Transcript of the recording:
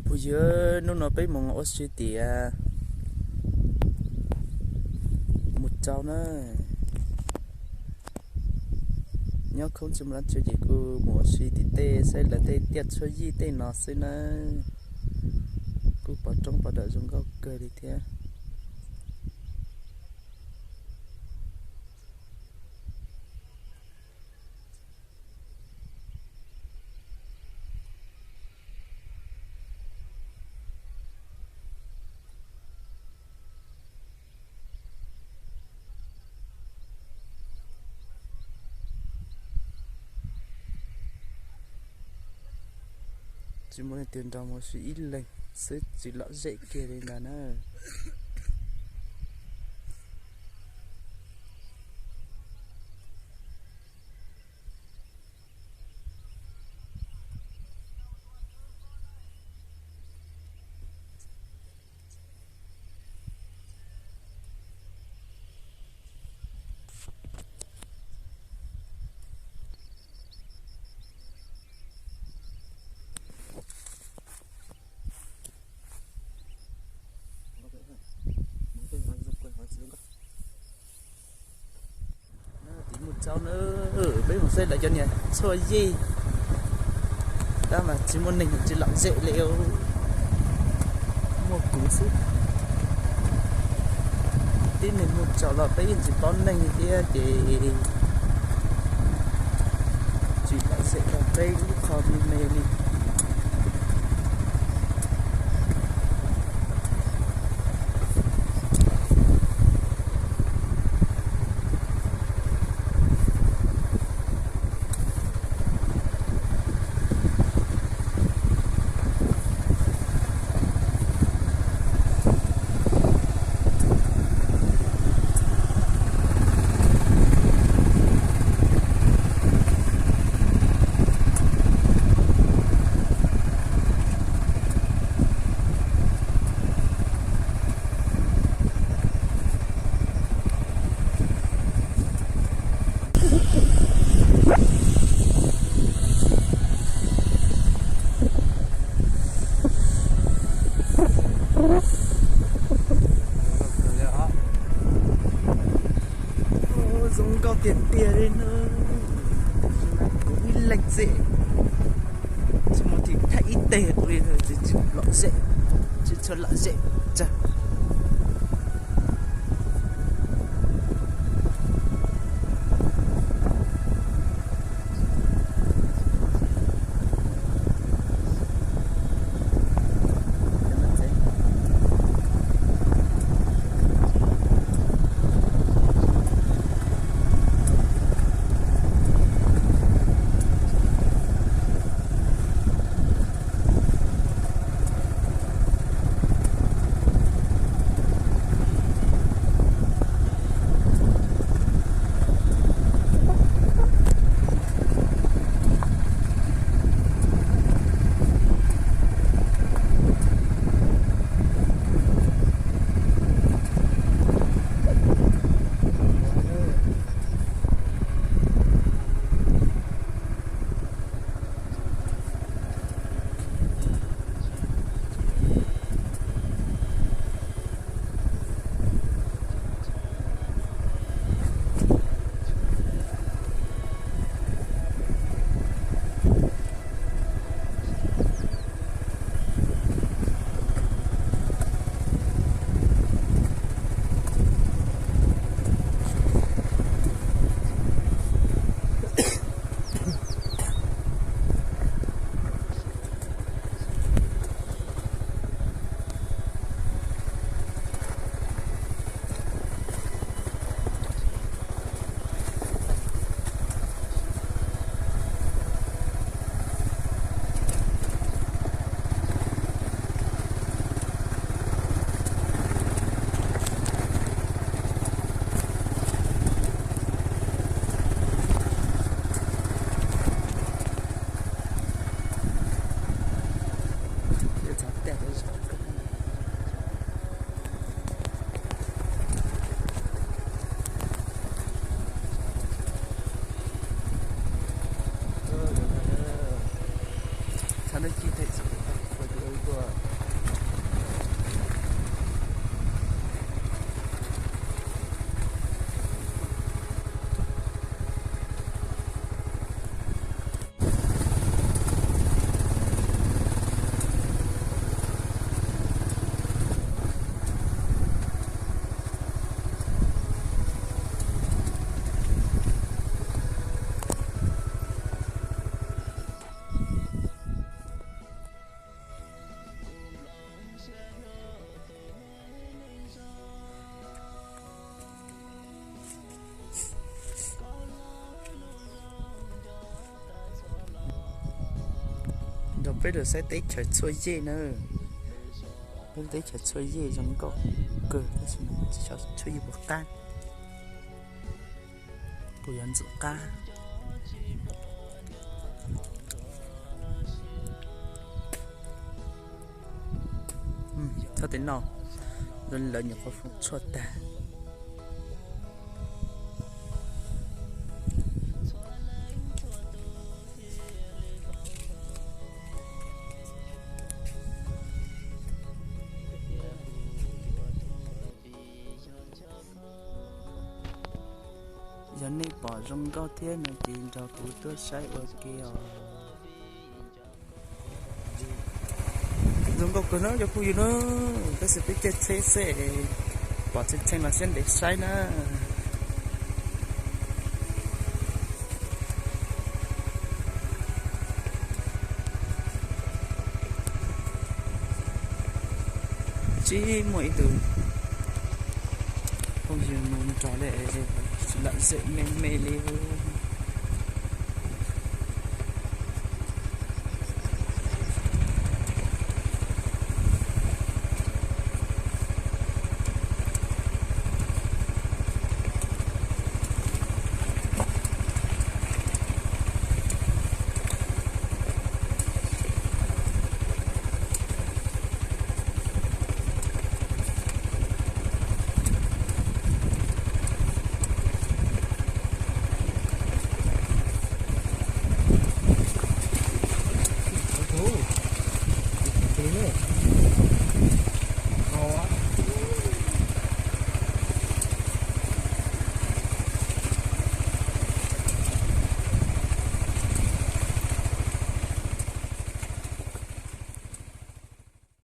Phooj ywg, hnub no peb mus ua si tias mus rau na, nyob khoob tsis muaj dab tsi ces kuj mus ua si tim tej saib lawv tej tiaj tshuab yij tej no xwb nawb. Kuj pom roob pom dawm zoo nkauj kawg li thiab. Tsis muaj leej twg nrog mus, ib leeg xwb tsis lom zem kiag li ntag na. Tiv mus txog na, peb mus saib lawv cov niag tshuab yij, tab mas tsis muaj neeg tsis lom zem li, muaj kuv xwb. Tib neeg mus txog los peb yeej tsis paub neeg thiab ces tsis lom zem rau peb lub qhov me me li. Zoo nkauj tiag tiag li na. Kuv ib leeg xwb, tsis muaj thib thaiv ib teg li, tsis lom zem, tsis tshua lom zem tsawg. Txhob neb cib tej txhob. Nrog peb lug saib teb chaws Txhuaj Yej na. Peb teb chaws Txhuaj Yej zoo nkauj kawg tab sis mas Txhuaj Yej puas qab, puas yuav ntxim qab. Txhob tes no, lawv nyuam qhuav foom tshuaj tag. Yog nej pom zoo nkauj thiab no ces nrog kuv tuaj saib ua ke os. Zoo nkauj kawg na cov phooj ywg na, tab sis peb caij tsheb xwb, pom txheej txheej los siab ntev saib na. Tsis muaj ib tug phooj ywg mus nrog li, lam zem me me li.